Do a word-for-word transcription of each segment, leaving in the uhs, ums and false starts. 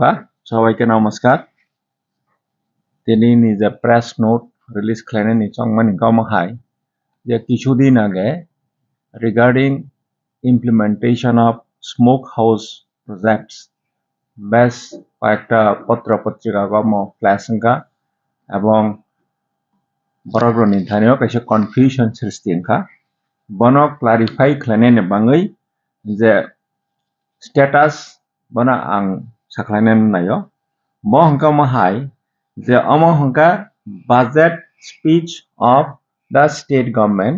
Ba, সবাইকে নমস্কার. Tini ni je press note release khlainani chongmani kamo hai je kichudin age regarding implementation of smoke house projects bes koyekta potro potrika omo flash wngkha ebong borok rokni thani o kaisa confusion srishti wngkha. Bono clarify khlainani bagwi je status bono ang sakhlainani naio. Bo hwnkha omo hai je omo hwnkha budget speech of the state government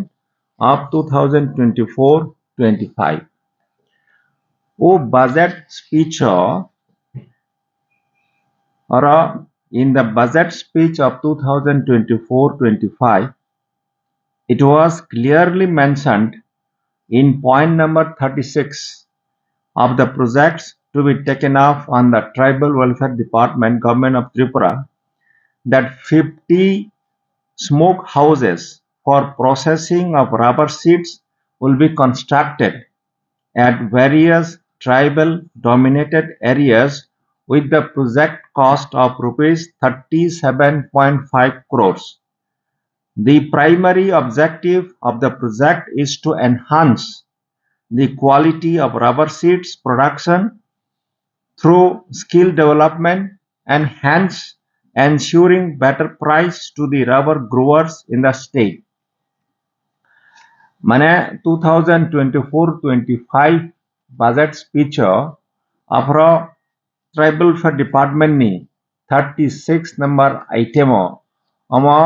of two thousand twenty-four twenty-five. O budget speech o oro in the budget speech of two thousand twenty-four twenty-five, it was clearly mentioned in point number thirty-six of the projects to be taken up on the Tribal Welfare Department, Government of Tripura, that fifty smoke houses for processing of rubber sheets will be constructed at various tribal dominated areas with the project cost of rupees thirty-seven point five crores. The primary objective of the project is to enhance the quality of rubber sheets production through skill development and hence ensuring better price to the rubber growers in the state. Mane two thousand twenty-four twenty-five budget speech o aphro Tribal Welfare Department ni thirty-six number item o omo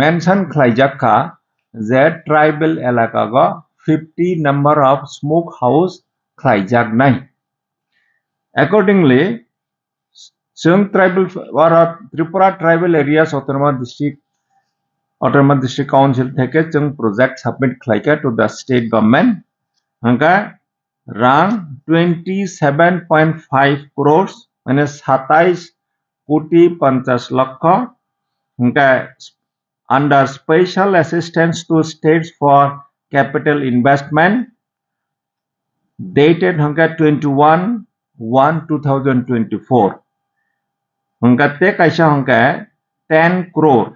mention khlaijak kha je tribal elaka go fifty number of smoke house khlaijak nai. Accordingly, chwng tribal oro Tripura Tribal Areas Autonomous District Autonomous District Council theke chwng project submit khlaikha to the state government. Hwnkhe rang twenty seven point five crores, mane satais koti ponchas lokho, hwnkhe under special assistance to states for capital investment dated hwnkhe twenty one one two thousand twenty four. Hwnkhe tei kaisa hwnkhe ten crore.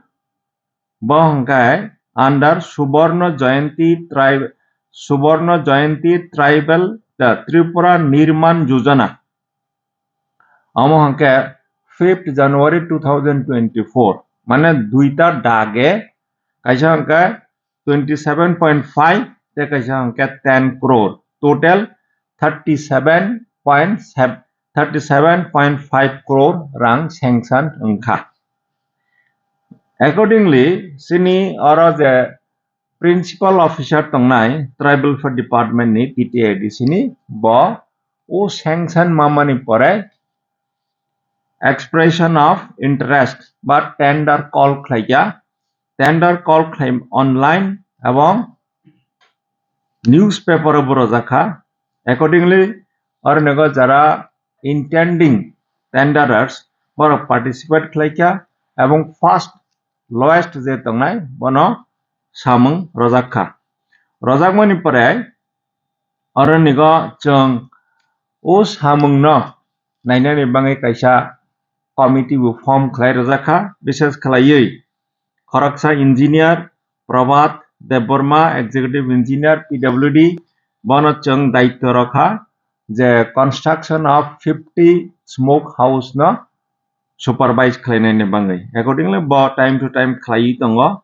Bo hwnkhe under Suborno Jayanti Tribe, Suborno Jayanti Tribal, the Tripura Nirman Yojana. Omo hwnkhe fifth January two thousand twenty-four, mane duita dage, kaisa hwnkhe twenty seven point five tei kaisa hwnkhe ten crore, total thirty seven point seven, thirty seven point five crore rang sanction wngkha. Accordingly, chini oro je principal officer tongnai Tribal Welfare Department ni T T A D C ni, bo o sanction mamani pore expression of interest ba tender call khlaikha. Tender call khlai online ebong newspaper o bo rojak kha. Accordingly, oro nego jara intending tenderers borok participate khlaikha ebong first lowest je tongnai bono samung rojak kha. Rojakmani pore oro nigo chwng o samungno nainani bagwi kaisa committee bo form khlai rojak kha, bises khlaiwi khoroksa engineer Prabhat Debbarma, executive engineer P W D, bono chwng daityo rokha je construction of fifty smoke house no supervise khlainani bagwi. Accordingly, bo time to time khlaiwi tongo.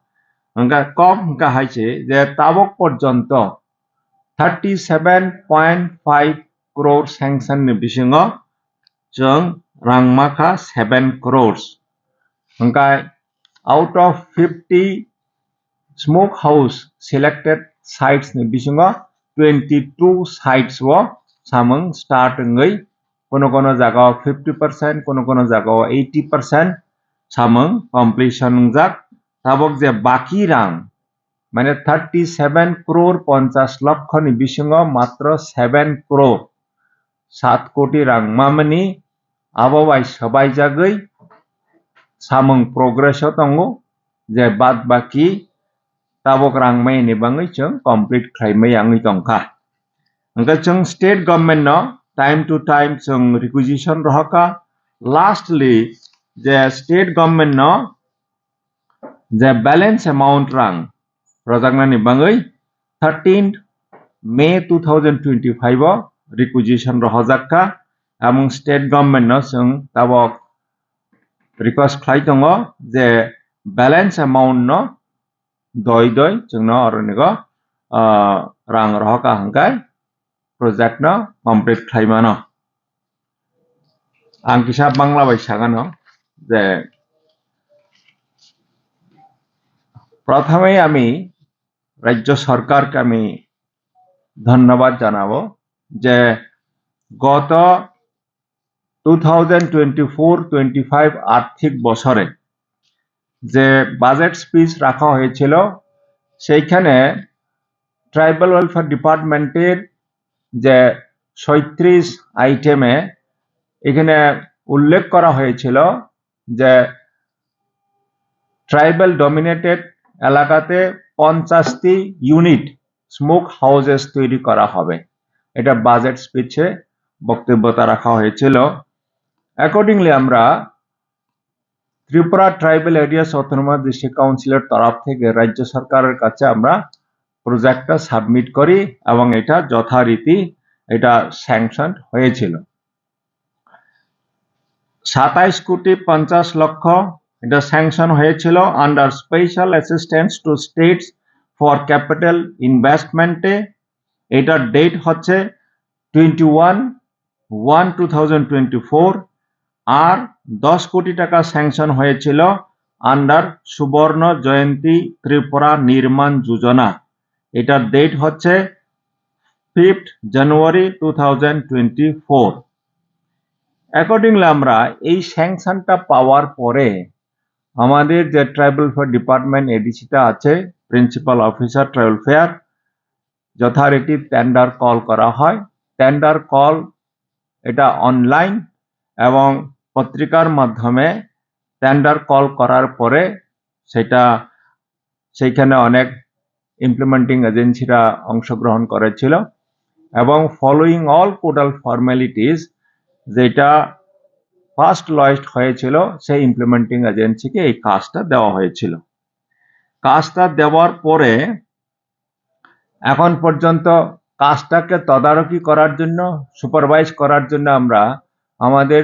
Hwnkhe kok hwnkha hai se je tabok porjonto thirty seven point five crore sanction ni bisingo chwng rang makha seven crores. Hwnkhe out of fifty smoke house selected sites ni bisingo twenty two sites o samung start wngwi kono kono jaga o fifty percent, kono kono jaga o eighty percent samung completion wngjak. Tabok je baki rang, mane thirty seven crore ponchas lokho ni bisingo matro seven crore, sat koti rang mamani abo bai swbaijagwi samung progress o tongo, je bad baki tabok rang mai ni bagwi chwng complete khlai mai wngwi tongkha. Hwnkhe chwng state government no time to time chwng requisition rohorkha, Lastly, je state government no je balance amount rang rojaknani bangwi thirteenth May two thousand twenty-five o requisition rohorjak kha, among state government no chwng tabok request khlai tongo je balance amount no doi doi chwngno oronigo, ah, rang rohorkha hwnkhe project no complete khlai mano. Ang kisa Bangla bai sagano je, প্রথমেই আমি রাজ্য সরকারকে আমি ধন্যবাদ জানাবো যে গত two thousand twenty four twenty five আর্থিক বছরে যে বাজেট স্পিচ রাখা হয়েছিল, সেইখানে ট্রাইবাল ওয়েলফেয়ার ডিপার্টমেন্টের যে ছয়ত্রিশ আইটেমে এখানে উল্লেখ করা হয়েছিল যে ট্রাইবাল ডমিনেটেড এলাকাতে পঞ্চাশটি ইউনিট স্মোক হাউসেস তৈরি করা হবে। এটা বাজেট স্পিচে বক্তব্যতা রাখা হয়েছিল। অ্যাকর্ডিংলি আমরা Tripura tribal areas autonomous district কাউন্সিলের তরফ থেকে রাজ্য সরকারের কাছে আমরা প্রজেক্টটা সাবমিট করি এবং এটা যথারীতি এটা স্যাংশন হয়েছিল। সাতাইশ কোটি পঞ্চাশ লক্ষ এটা স্যাংশন হয়েছিল under special assistance to states for capital investment এ। এটার ডেট হচ্ছে twenty one one two thousand twenty four. আর দশ কোটি টাকা স্যাংশন হয়েছিল আন্ডার সুবর্ণ জয়ন্তী ত্রিপুরা নির্মাণ যোজনা। এটার ডেট হচ্ছে fifth January two thousand twenty four. Accordingly আমরা এই স্যাংশনটা পাওয়ার পরে আমাদের যে ট্রাইবাল ওয়েলফেয়ার ডিপার্টমেন্ট এডিসিটা আছে, প্রিন্সিপাল অফিসার ট্রাইবাল ওয়েলফেয়ার, যথারীতি টেন্ডার কল করা হয়। টেন্ডার কল এটা অনলাইন এবং পত্রিকার মাধ্যমে টেন্ডার কল করার পরে সেটা সেইখানে অনেক ইমপ্লিমেন্টিং এজেন্সিরা অংশগ্রহণ করেছিল এবং ফলোয়িং অল কোডাল ফর্মালিটিস, যেটা ফার্স্ট লয়েস্ট হয়েছিল, সেই ইমপ্লিমেন্টিং এজেন্সিকে এই কাজটা দেওয়া হয়েছিল। কাজটা দেওয়ার পরে এখন পর্যন্ত কাজটাকে তদারকি করার জন্য, সুপারভাইজ করার জন্য আমরা আমাদের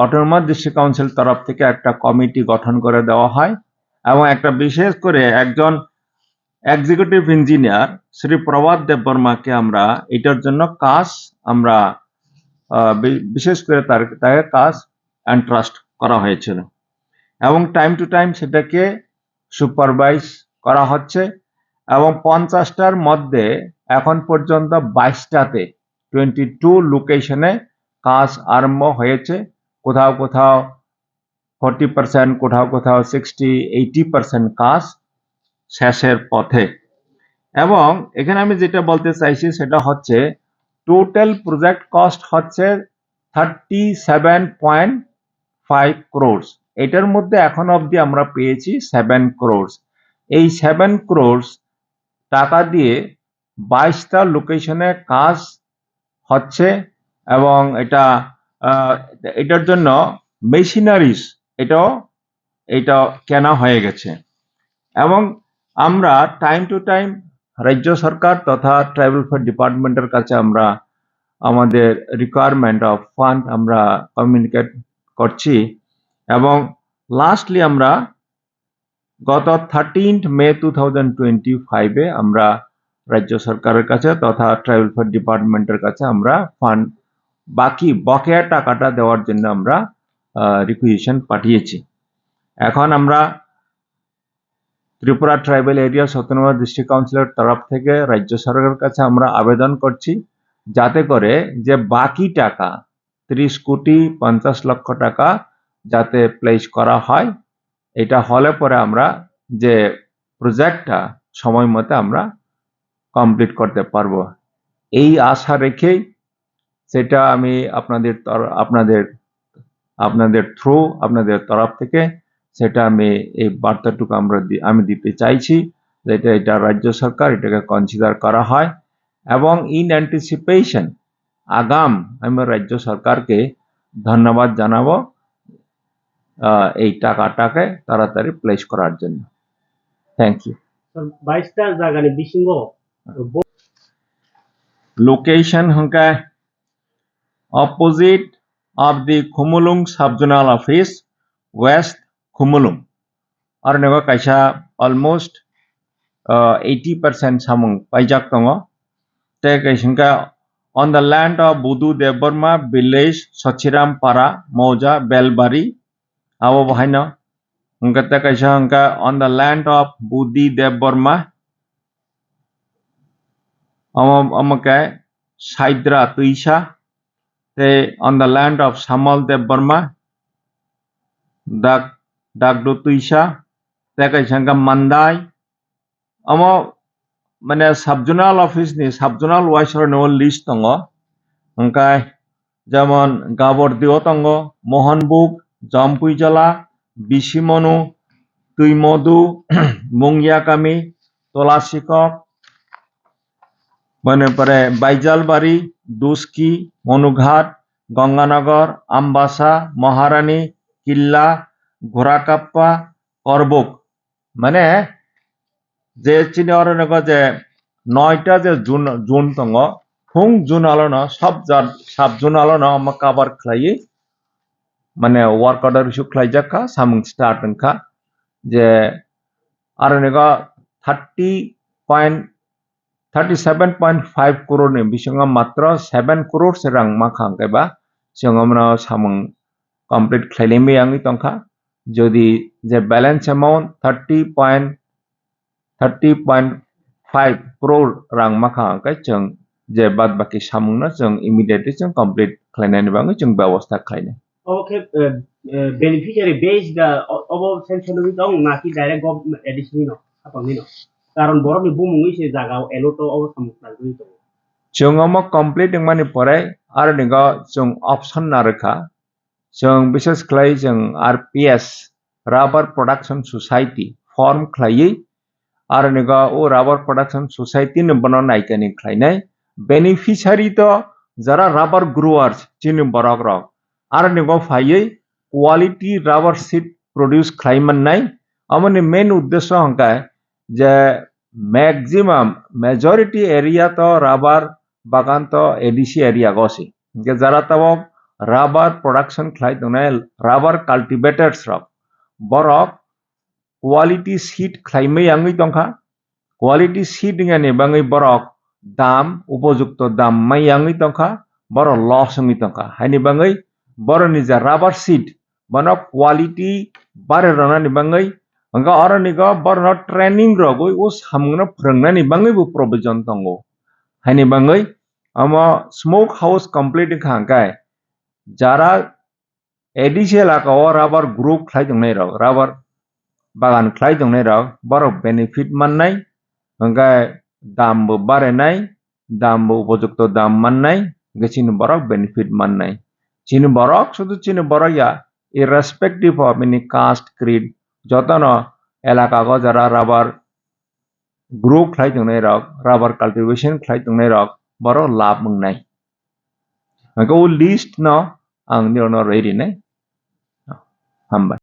অটোনমাস ডিস্ট্রিক্ট কাউন্সিল তরফ থেকে একটা কমিটি গঠন করে দেওয়া হয় এবং একটা বিশেষ করে একজন এক্সিকিউটিভ ইঞ্জিনিয়ার শ্রী প্রভাত দেববর্মাকে আমরা এটার জন্য কাজ আমরা, আহ, বি-, বিশেষ করে তার, তাকে কাজ এন্ট্রাস্ট করা হয়েছিল এবং টাইম টু টাইম সেটাকে সুপারভাইজ করা হচ্ছে এবং পঞ্চাশটার মধ্যে এখন পর্যন্ত বাইশটাতে, টোয়েন্টি টু লোকেশনে কাজ আরম্ভ হয়েছে। কোথাও কোথাও ফর্টি পার্সেন্ট, কোথাও কোথাও সিক্সটি এইটি পার্সেন্ট কাজ শেষের পথে। এবং এখানে আমি যেটা বলতে চাইছি সেটা হচ্ছে টোটাল প্রজেক্ট কস্ট হচ্ছে thirty seven point five crores. এটার মধ্যে এখন অবধি আমরা পেয়েছি সেভেন ক্রোর্স। এই সেভেন ক্রোর্স টাকা দিয়ে বাইশটা লোকেশনে কাজ হচ্ছে এবং এটা, আহ, এটার জন্য মেশিনারিজ এটাও, এটা কেনা হয়ে গেছে। এবং আমরা টাইম টু টাইম রাজ্য সরকার তথা ট্রাইবাল ওয়েলফেয়ার ডিপার্টমেন্টের কাছে আমরা আমাদের রিকোয়ারমেন্ট অফ ফান্ড আমরা কমিউনিকেট করছি এবং লাস্টলি আমরা গত থার্টিন্থ মে টু থাউজেন্ড টোয়েন্টি ফাইভে আমরা রাজ্য সরকারের কাছে তথা ট্রাইবাল ওয়েলফেয়ার ডিপার্টমেন্টের কাছে আমরা ফান্ড, বাকি বকেয়া টাকাটা দেওয়ার জন্য আমরা রিকুইজিশন পাঠিয়েছি। এখন আমরা Tripura tribal areas autonomous district কাউন্সিলের তরফ থেকে রাজ্য সরকারের কাছে আমরা আবেদন করছি, যাতে করে যে বাকি টাকা, ত্রিশ কোটি পঞ্চাশ লক্ষ টাকা যাতে প্লেস করা হয়। এটা হলে পরে আমরা যে প্রজেক্টটা সময় মতো আমরা কমপ্লিট করতে পারবো, এই আশা রেখেই সেটা আমি আপনাদের তর-, আপনাদের, আপনাদের থ্রু, আপনাদের তরফ থেকে সেটা আমি, এই বার্তাটুকু আমরা দি-, আমি দিতে চাইছি, যেটা এটা রাজ্য সরকার এটাকে কনসিডার করা হয় এবং ইন অ্যান্টিসিপেশন আগাম আমি রাজ্য সরকারকে ধন্যবাদ জানাবো আহ, এই টাকাটাকে তাড়াতাড়ি প্লেস করার জন্য। Thank you. Sir, বাইশটা জায়গা নিয়ে বিশিঙ্গ। Location hwnkhe opposite of the Khumulwng Sub-Zonal Office, West Khumulwng. Aro nego kaisa almost, uh, eighty percent samung paijak tongo. Tei kaisa hwnkhe on the land of Budu Debbarma, village Sachiram Para, Mauja, Belbari, abo bo haino. Hwnkhe tei kaisa hwnkhe on the land of Budi Debbarma, omo, omo khe Saidra Twisa, tei on the land of Samal Debbarma, Dak-, Dakdu Twisa, tei kaisa hwnkhe Mandai, omo, mane, sub-zonal office ni, sub-zonal wise rok ni o list tongo. Hwnkhe jemon Gabordi o tongo, Mohanbug, Jampuijala, Bisimonu, Twimodu, Mungyakami, Tolasikok, mane pore Baijalbari, Duski, Monughat, Ganganagar, Ambasa, Maharani, Killa, Gorakappa, Korbuk. Mane, je chini oro nego je noita je zone, zone tongo, phung zone alono, sub ja-, sub zone alono omo cover khlaiwi, mane, work order issue khlaijak kha, samung start wngkha, je aro nego thirty point, thirty seven point five crore ni bisingo matro seven crore se rang ma kha, hwnkhe ba chwng omono samung complete khlailai maya wngwi tongkha. Jodi je balance amount thirty point, thirty point five crore rang ma kha, hwnkhe chwng je bad baki samungno chwng immediately chwng complete khlainani bagwi chwng bebosta khlainai. Obo khe, eh, eh, beneficiary base da, o-, obo sanction wngwi tong naki direct government A D C ni no, hapang ni no? Karon borok ni bumung wngwi se jaga o allot o obo samung khlai wngwi tongo. Chwng omo complete wngmani pore aroni go chwng option narwkha. Chwng bises khlai chwng R P S, Rubber Production Society, form khlaiwi, aroni go o Rubber Production Society no bono naikani khlainai. Beneficiary to jara rubber growers chini borok rok. Aroni go phaiwi quality rubber seed produce khlai mannai. Amoni main uddesho hwnkhe je maximum, majority area to rubber bagan to A D C area go se. Hwnkhe jara tabok rubber production khlai tongnai rubber cultivators rok, borok quality seed khlai maya wngwi tongkha. Quality seed wngya ni bagwi borok dam, upojukto dam maya wngwi tongkha, borok loss wngwi tongkha. Haini bagwi borokni je rubber seed, bono quality bare rwnani bagwi, hwnkhe oroni go borokno training rogwi o samungno phwrwngnani bagwi bo provision tongo. Haini bagwi omo smoke house complete wngkha hwnkhe jara A D C elaka o rubber growth khlai tongnai rok, rubber bagan khlai tongnai rok, borok benefit mannai, hwnkhe dam bo barenai, dam bo upojukto dam mannai, hwnkhe chini borok benefit mannai. Chini borok, sudu chini borok ya, irrespective of any caste, creed, jotono elaka go jara rubber grow khlai tongnai rok, rubber cultivation khlai tongnai rok, borok lab wngnai. Hwnkhe o list no ang nirokno rwi rinai. Hambai.